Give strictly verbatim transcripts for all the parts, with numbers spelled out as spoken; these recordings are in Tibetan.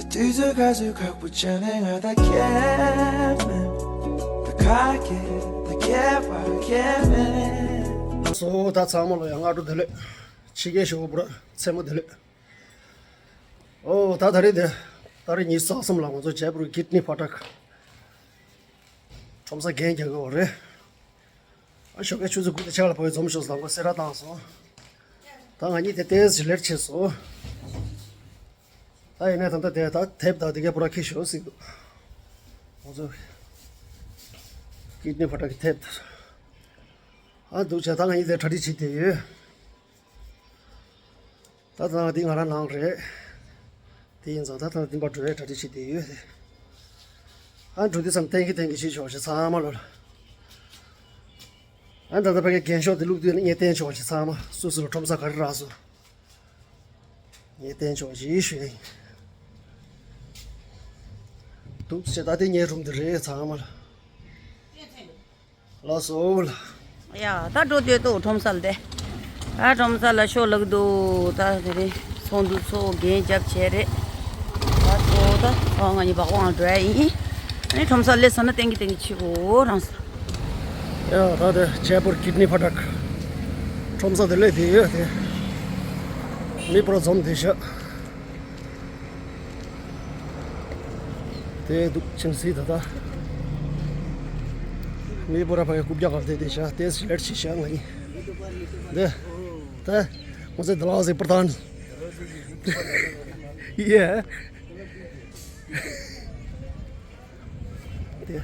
དུས་ཚོད་ག་ཚོད་ཁག་པོ་བྱས་ནས་ང་ད་ཁྱད་མེད། ད་ཁ་སྐད་ད་ཁྱད་པར་ཁྱད་མེད། སོ་ད་ཚང་མ་ལ་ཡང་སྔ་དྲོ་བདེ་ལེགས། ཕྱི་རྒྱལ་ཞོགས་པ་པུ་ར་མཚན་མོ་བདེ་ལེགས། ཨོ་ད་ད་རེས་དེ་ད་རེས་ཉི་ཤུ་རྩ་གསུམ་ལ་ང་ཚོ་ཇེ་པུར་ཀིཌ་ནི་ཕ་ཊག་ཁྲོམ་ས་རྒྱན་རྒྱག་གི་ཡོད་རེད། ཨ་ཞོགས་ཀའི་ཆུ་ཚོད་དགུ་དང་ཕྱེད་ལ་བོད་འཛོམས་ཤོག་ཟེར་ལམ་ཁ་གསལ་བསྒྲགས་བཏང་སོང་། ད་ང་གཉིས་དེ་ཏོག་ཙམ་ལེཊ་བྱས་སོང་། ད་ཡིན་ནའི་ད་ལྟ་དེ་ད་དེབ་དང་དེ་གའི་པུ་ར་ཁྱེར་ཤོག་ཟེར་འདུག་ང་ཚོ་ཀིཌ་ནི་ཕ་ཊག་གི་དེབ་དེ། ཨ་འདུག་བྱས་ད་ང་གཉིས་དེ་གྲ་སྒྲིག་བྱེད་བསྡད་ཡོད། ད་ད་ང་འདི་ང་རང་ནང་རེད། དེ་ཡིན་ཙང་ད་ད་འདི་འབའ་འགྲོ་བའི་གྲ་སྒྲིག་བྱེད་བསྡད་ཡོད་དེ། ཨ་འགྲོ་དུས་ཙམ་ཏན་གི་ཏན་གི་བྱེད་ཆོག་ཞེས་ཚང་མ་ལོ་ལ། ཨ་ད་ད་ཕ་གི་རྒྱན་ཤོག་དེ་བླུགས་དུས་ངས་བསྟན་ཆོག་ཞེས་ཚང་མ་སུ་སུ་ལ་ཁྲོམ་ས་ག་རེ་རག་སོང་། ངས་བསྟན་ཆོག་ཞེས་ཞུ་ཡ་ཡིན། འདུག་བྱས་ད་དེ་ངའི་རུམ་དེ་རེད་ཚང་མ་ལ། ལགས་སོ་ལ། ཡ་ད་འགྲོ་སྡོད་དོ་ཁྲོམ་ས་ལ་དེ། ཨ་ཁྲོམ་ས་ལ་ཤོག་ལགས་འདུག་ད་དེ་རེད་ཚོགས་འདུ་ཚོགས་རྒྱན་རྒྱབ་བྱས་རེད། ལགས་སོ་ད་ཚོགས་ང་གཉིས་བག་བང་འགྲོ་ཡ་ཡིན། ཨ་ནི་ཁྲོམ་ས་སླེབས་ས་ན་ཏན་གི་ཏན་གི་ཕྱི་གོ་རང་ས། ཡ་ད་དེ་ཇེ་པུར་ཀིཌ་ནི་ཕ་ཊག་ཁྲོམ་ས་དེ་སླེབས་བསྡད་ཡོད་དེ། མི་པུ་ར་འཛོམས་བསྡད་ཤག་དེ་འདུག་ཆིང་སི་ད་ད། མི་པུ་ར་ཕ་གི་རྐུབ་བཀྱག་གར་དེ་དེ་ཤ་དེ་སི་ལེར་ཆི་ཤ་ང་ཡིན། དེ་ད་ང་ཚོའི་དེ་ལགས་སི་པུར་ཐང་། ཡེ། དེ།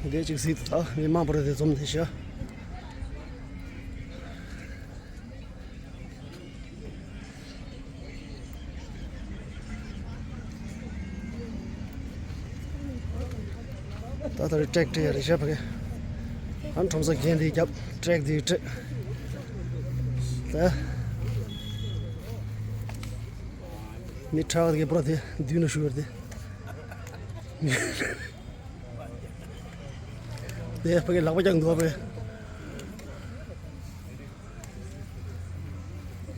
འདི་གཅིག་གཟིགས་དང་མི་མང་པོ་རེ་དེ་འཛོམས་དེ་ཤ། ད་ལྟ་རེ་ཀྲེག་ཀྲེག་རེ་ཤ་ཕ་གི། ཨ་ཁྲོམ་ས་རྒན་དེ་རྒྱབ་ཀྲེག་དེ་ཀྲེག་ད། མི་ཁྲག་གི་པུ་ར་དེ་མདུན་ལ་ཞུ་བར་དེ། དེ་ཕ་གི་ལག་པ་བརྐྱངས་འདུག་པས།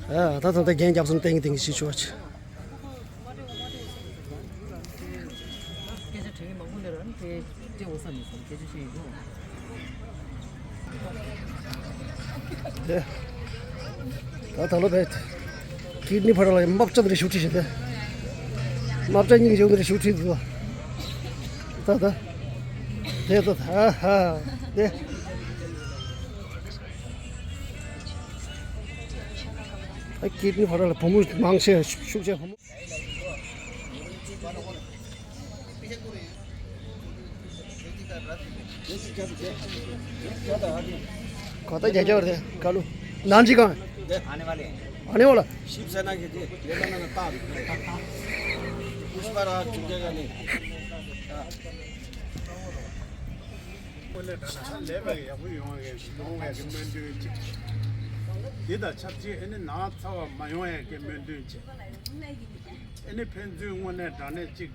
ཨ་ད་ད་ད་རྒན་རྒྱབ་སོང་ཏེང་ཏེང་ཤི་ཆོག་ཆི། སྐད་ཆ་དྲི་མང་པོ་འདི་ར་ནི་དེ་དེ་འོ་ས་མི་སོང་སྐད་ཆ་ཤེས་ཡོང་། དེ། ད་ད་ལོ་བས། ཀིཌ་ནི་ཕ་ཊག་ལ་རྨ་བྱ་འདི་རེ་ཞུ་ཁྲིད་བྱེད་དེ། རྨ་བྱ་སྙིང་རྗེ་འདི་རེ་ཞུ་ཁྲིད་འདུག་ད་ད། དེ་ད་ད་ཧ་ཧ། དེ། ཨ་ཀིཌ་ནི་ཕ་ཊག་ལ་བུ་མོ་མང་ཆེ་ཤུགས་ཆེ་བུ་མོ། खाता क्या क्या करते हैं? कालू। नान जी कहाँ है? आने वाले हैं। आने वाला? शिवसेना के थे, लेबानन में तार। पुष्पा राज चुकेगा नहीं। དངོས་གནས་དྲང་གནས་ལས་པའི་ཡག་པོ་ཡོང་བའི་ཡོང་བའི་སྨོན་འདུན་གཅིག་འདི་དང་ཆབས་ཅིག་ཨ་ནི་ནག་ཚ་བ་མ་ཡོང་བའི་སྨོན་འདུན་བྱས། ཨ་ནི་ཕན་ཚུན་དངོས་གནས་དྲང་གནས་གཅིག་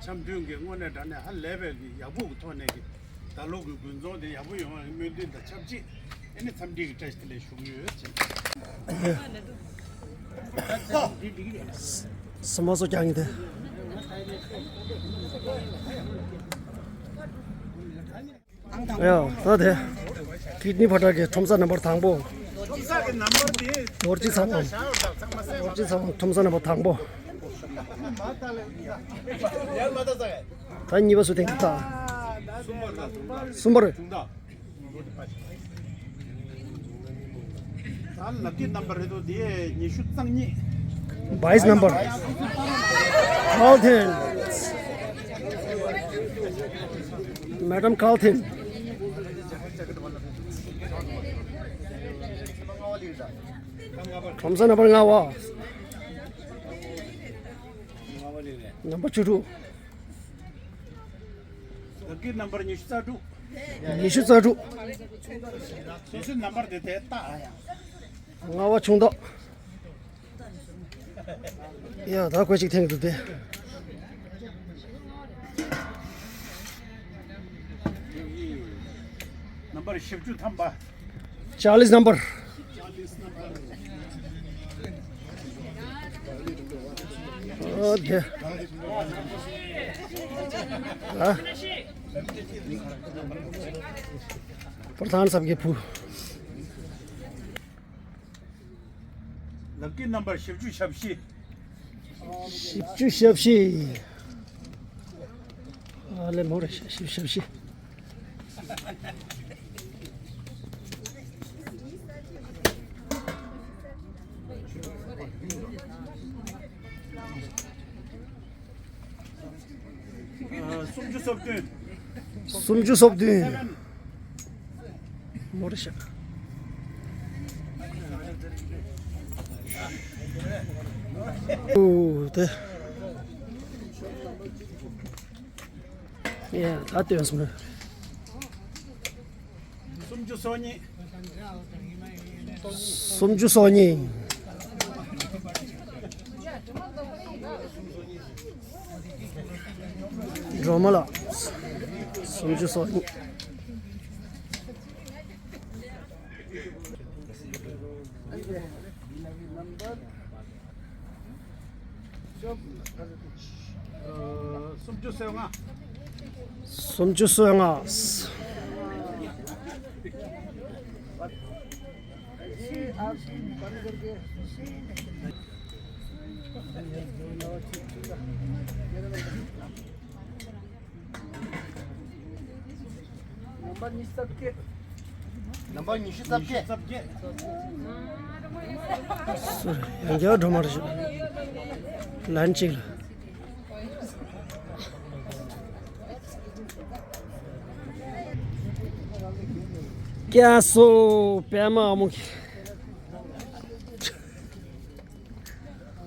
འཆམ་མཐུན་གྱི་དངོས་གནས་དྲང་གནས་ཧ་ལས་པའི་ཡག་པོ་གི་ཐོག་ནས་ཀྱི་ད་ལོ་གི་དགུན་ཚོགས་འདི་ཡག་པོ་ཡོང་བའི་སྨོན་འདུན་དང་ཆབས་ཅིག་ཨ་ནི་འཚམས་འདྲི་གི་བཀྲ་ཤིས་བདེ་ལེགས་ཞུ་གི་ཡོད་ཅེས། སུ་མ་སོ་ཀྱང་ཡིན་ཏེ། ཡ་ད་དེ། ཀིཌ་ནི་ཕ་ཊག་གི་ཁྲོམ་ས་རྣམ་པར་དང་པོ། རྡོ་རྗེ་ཚང་འཕང་། རྡོ་རྗེ་ཚང་འཕང་ཁྲོམ་ས་རྣམ་པར་དང་པོ། ད་གཉིས་པ་སུ་ཐེངས་ད། གསུམ་པ་རེད། ད་ལག་ཁྱེར་རྣམ་པ་རེད་དོ་དེ་ཉི་ཤུ་རྩ་གཉིས། बाईस नंबर। Carlton। Madam Carlton। ཁྲོམ་ས་རྣམ་པ་ལྔ་པ། རྣམ་པ་བཅུ་དྲུག་ལག་ཁྱེར་རྣམ་པ་ཉི་ཤུ་རྩ་དྲུག་ཉི་ཤུ་རྩ་དྲུག་སོ་སོའི་རྣམ་པ་དེ་དེ་ལྟ་ཨ་ཡ། ལྔ་པ་ཆུང་མདོག་ཡ་ད་གོས་གཅིག་འཐེན་འདུག་སྟེ། རྣམ་པ་བཞི་བཅུ་ཐམ་པ། चालीस नंबर। ओके। हाँ। प्रधान साहब के फू। लकी नंबर शिवजू शबशी। शिवजू शबशी। अले मोर शिव शबशी। སུམ་ཅུ་སོ་བདུན། སུམ་ཅུ་སོ་བདུན། མོ་རེ་ཤག་ཨོ་དེ། ཡ་ད་ལྟོས་སོང་། སུམ་ཅུ་སོ་གཉིས། སུམ་ཅུ་སོ་གཉིས། སྒྲོལ་མ་ལགས། སུམ་ཅུ་སོ་གཉིས། སུམ་ཅུ་སོ་ལྔ། སུམ་ཅུ་སོ་ལྔ། རྣམ་པ་ཉི་ཤུ་རྩ་བརྒྱད། རྣམ་པ་ཉི་ཤུ་རྩ་བརྒྱད། ཡང་བསྐྱར་སྒྲོལ་མ་རེ་ཞིག་ལན་གཅིག་ལ། ཀྱ་སོ་པད་མ་ཨ་མོ་གི།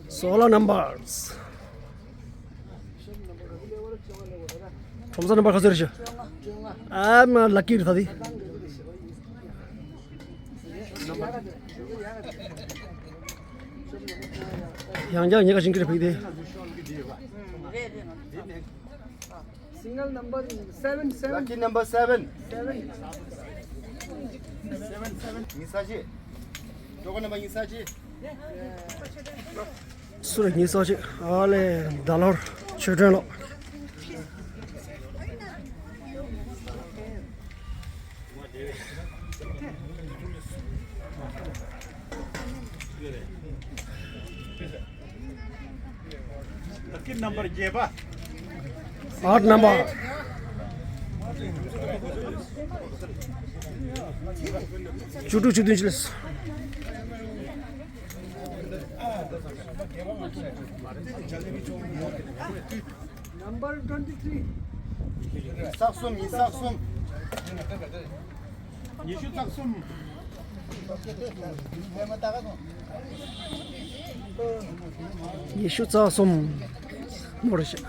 སོ་ལྔ་རྣམ་པ། ཁྲོམ་ས་རྣམ་པ་ག་ཚོད་རེད་ཤག་ཨ་མ་ལ་ཀི་རེད་ད་དེ། ཡང་བསྐྱར་ཉེ་ག་ཞིང་ཁྱེར་ཕིག་དེ། Single number seven, seven. Lucky number seven. Seven. Seven, seven. ཉི་ཤུ་རྩ་བཞི། ཀྲོ་ཀོན་ནམ་བར་ཉི་ཤུ་རྩ་བཞི། སུ་རེད་ཉི་ཤུ་རྩ་བཞི། ཨ་ལེ་ཟླ་ལོར་ཆོས་སྒྲོན་ལགས། Lucky number བརྒྱད་པ། Odd number. བཅུ་དྲུག་བཅུ་བདུན་ཅི་ལས། Number twenty three. ཉི་ཤུ་རྩ་གསུམ། ཉི་ཤུ་རྩ་གསུམ། ཉི་ཤུ་རྩ་གསུམ། ཉི་ཤུ་རྩ་གསུམ། མོ་རེ་ཤག་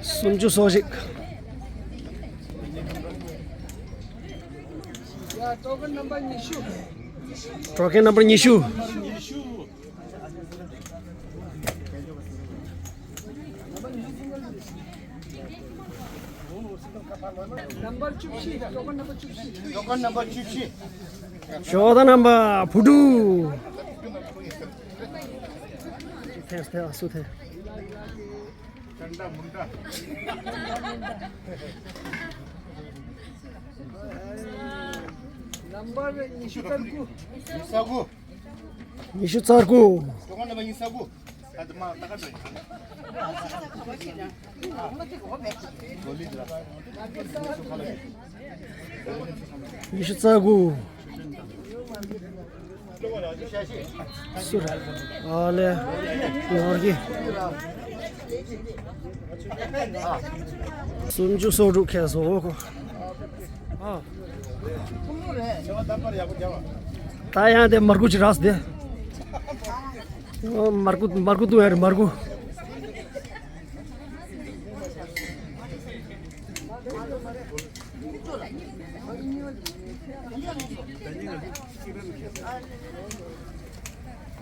སུམ་ཅུ་སོ་གཅིག་ཀྲོ་ཀོན་ནམ་བར་ཉི་ཤུ། ཀྲོ་ཀོན་ནམ་བར་ཉི་ཤུ། Number བཅུ་བཞི། ཀྲོ་ཀོན་ནམ་བར་བཅུ་བཞི། ཀྲོ་ཀོན་ནམ་བར་བཅུ་བཞི། ཇོ་དང་རྣམ་པ་བུ་ཕྲུག་ཐེངས་ཐེངས་སུ་ཐེངས། Number ཉི་ཤུ་རྩ་དགུ། ཉི་ཤུ་རྩ་དགུ། ཉི་ཤུ་རྩ་དགུ། ཀྲོ་ཀོན་ནམ་བར་ཉི་ཤུ་རྩ་དགུ། ཉི་ཤུ་རྩ་དགུ། སུ་རེད། ཨ་ལེ། ནོར་གྱི། སུམ་ཅུ་སོ་དྲུག་ཁེལ་སོང་ཁོ། ཨ། ད་ཡང་དེ་མར་ཁུ་ཅི་རགས་དེ། མར་ཁུ་མར་ཁུ་དུ་ཡར་མར་ཁུ།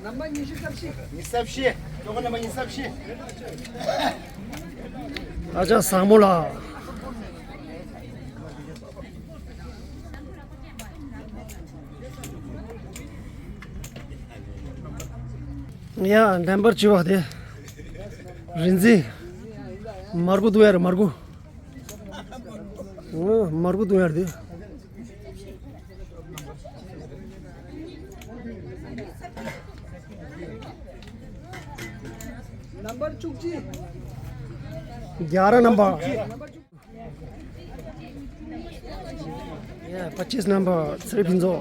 རྣམ་པ་ཉི་ཤུ་རྩ་བཞི། ཉི་ཤུ་རྩ་བཞི། ཀྲོ་ཀོན་ནམ་བར་ཉི་ཤུ་རྩ་བཞི། ཨ་ཅག་བཟང་མོ་ལ། ཡ་འགྲན་པར་བྱེད་པ་དེ། རིན་འཛིན། མར་ཁུ་བཏུང་ཡ་རེད་མར་ཁུ། ཨོ་མར་ཁུ་བཏུང་ཡ་རེད་དེ། नंबर चुकची। ग्यारह नंबर। या, पच्चीस नंबर, श्री भिंजो।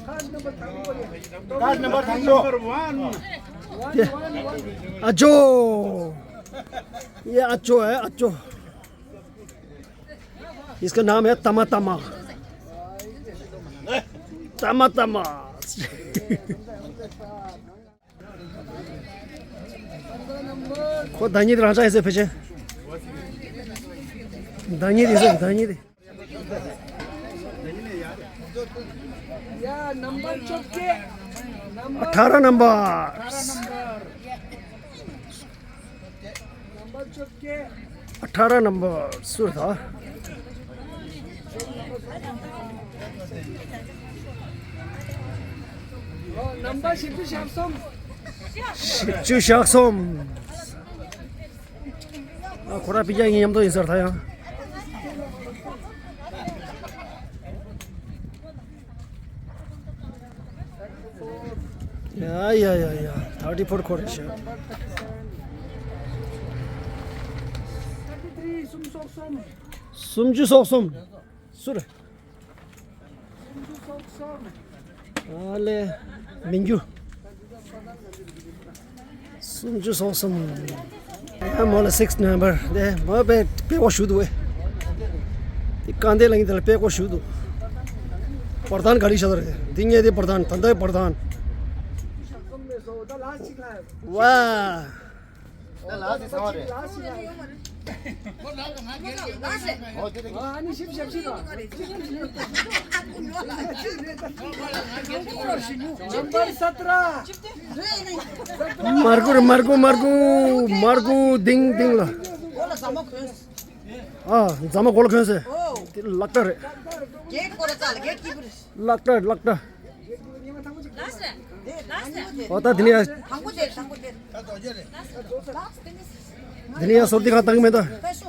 कार्ड नंबर था। कार्ड नंबर था। ये, अचो। ये अचो है, अचो। इसका नाम है तमा तमा। तमा तमा। ཁོ་ཟླ་ཉི་དེ་རང་ཅག་ཡིན་ཟེར་ཕལ་ཆེར། ཟླ་ཉི་དེ་ཟེར་ཟླ་ཉི་དེ། या, नंबर चुकची। नंबर अठारह नंबर। अठारह नंबर। नंबर चुकची। अठारह नंबर सुरता। Number sixty seven. Sixty seven. ཨ་ཁོ་ར་པི་ཀྱ་ཡིན་མཉམ་དུ་ཡིན་ཟེར་ད་ཡང་། ཡ་ཡ་ཡ་ཡ། ཐར་ཊི་ཕོར་ཁོ་རེད་ཤག་སུམ་ཅུ་སོ་གསུམ། སུ་རེད། ཨ་ལེ། མི་འགྱུར། སུམ་ཅུ་སོ་གསུམ། ཡ་མོ་ལ་སིགས་ནམ་བར་དེ་མོ་པེ་པེ་ཀོ་ཞུ་དུ་ཨེ། དེ་གང་དེ་ལ་ཡིན་དེ་ལ་པེ་ཀོ་ཞུ་དུ། པར་ཐན་ག་རེ་ཤ་དར་དེ་ངས་དེ་པར་ཐན་ད་ལྟའི་པར་ཐན། ཝ། ད་ལ་སི་ཚང་བ་རེད། ཨ་ནི་ཤིབ་ཤབ་ཤིབ། नंबर सत्रह। མར་ཁུ་རེད་མར་ཁུ་མར་ཁུ། མར་ཁུ་ལྡིང་ལྡིང་ལ། ཨ་རྫ་མ་གོ་ལ་གོན་སེ། དེ་ལག་ཏ་རེད། ལག་ཏ་ལག་ཏ། ཨོ་ད་དེ་ནས་ཡ། དེ་ནས་ཡ་སོར་དི་ཁ་བཏང་མེད་ད།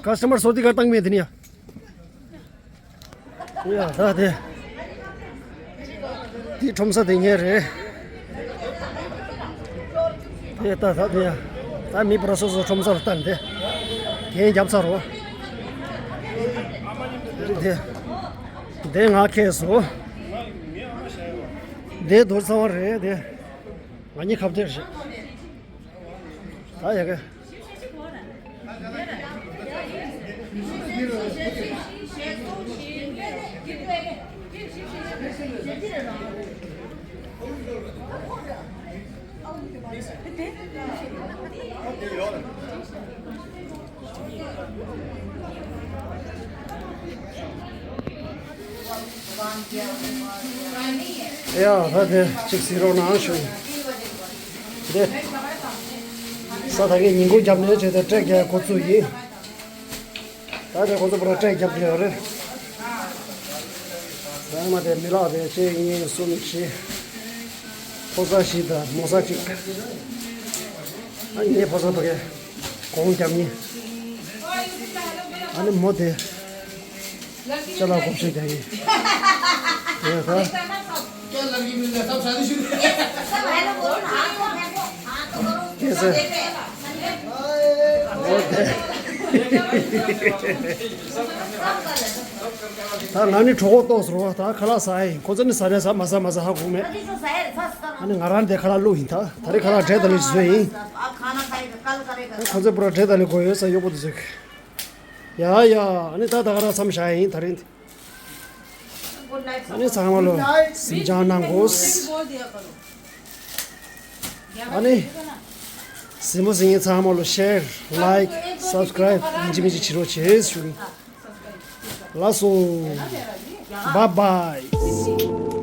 ཀ་སི་ཊ་མར་སོར་དི་ཁ་བཏང་མེད་དེ་ནས་ཡ། ཡ་ད་དེ། དེ་ཁྲོམ་ས་དེ་ཉེ་རེད། དེ་ད་ད་དེ་ཡ། ད་མི་པར་སོ་སོ་ཁྲོམ་ས་ལ་བཏང་དེ། གན་རྒྱབ་ཚར་རོ། དེ་དེ། དེ་ང་ཁེ་སོ། དེ་རྡོ་ཚ་བ་རེད་དེ། ང་གཉིས་ཁ་བདེ་རེད། ད་ཡ་གི། ཡ་ད་དེ་གཅིག་གཟིགས་རོགས་གནང་ཞུ། དེ་ས་ད་གིན་ཉིན་གུང་རྒྱབ་ནས་བྱས་ཏེ་སྤྲད་རྒྱག་འགོ་བཙུགས་ཡིན། ད་དེ་ཁོ་ཚོ་པུ་ར་སྤྲད་རྒྱབ་ཀྱི་ཡོད་རེད། ཚང་མ་དེ་མི་ལག་དེ་གཅིག་གཉིས་གསུམ་བཞི། ཕོ་གསར་བཞི་དང་མོ་གསར་གཅིག་ཨ་ངའི་ཕོ་གསར་ཕ་གི་གོང་རྒྱབ་ཉིན། ཨ་ནི་མོ་དེ། ཅ་ལག་སྒོར་ཕྱེད་རྒྱག་གི། ཡོད་ད། ཁྱེད་ཚོས། འོ་དེ། ད་ང་ནི་གྲོད་ཁོག་ལྟོགས་སོང་། ད་ཁ་ལག་ཟ་ཡ་ཡིན། ཁོ་ཚོ་ནི་ཟ་ནས་ཟ་མ་ཟ་མ་ཟ་ཧ་གོ་མེད། ཨ་ནི་ང་རང་དེ་ཁ་ལག་བླུགས་ཡིན། ད་ད་རེས་ཁ་ལག་འབྲས་དང་ལི་བཟོས་ཡིན། ཁོ་ཚོས་པུ་ར་འབྲས་དང་ལི་དགོས་ཡོད་ས་གཡོག་པོ་དེ་ཚོས། ཡ་ཡ། ཨ་ནི་ད་ད་ག་རང་མཚམས་བཞག་ཡིན་ད་རིང་། ཨ་ནི་ཚང་མ་ལོ་གཟིམ་འཇག་གནང་དགོས། ཨ་ནི་གཟིགས་མོ་གཟིགས་མཁན་ཚང་མ་ལོ་ཤེར་ལའིཀ་སབ་སི་ཀ་རའིབ་ཡིན་གཅིག་མིན་གཅིག་བྱེད་རོགས་བྱེད་ཞུ་གི། ལགས་སོ། བཱའི་བཱའི།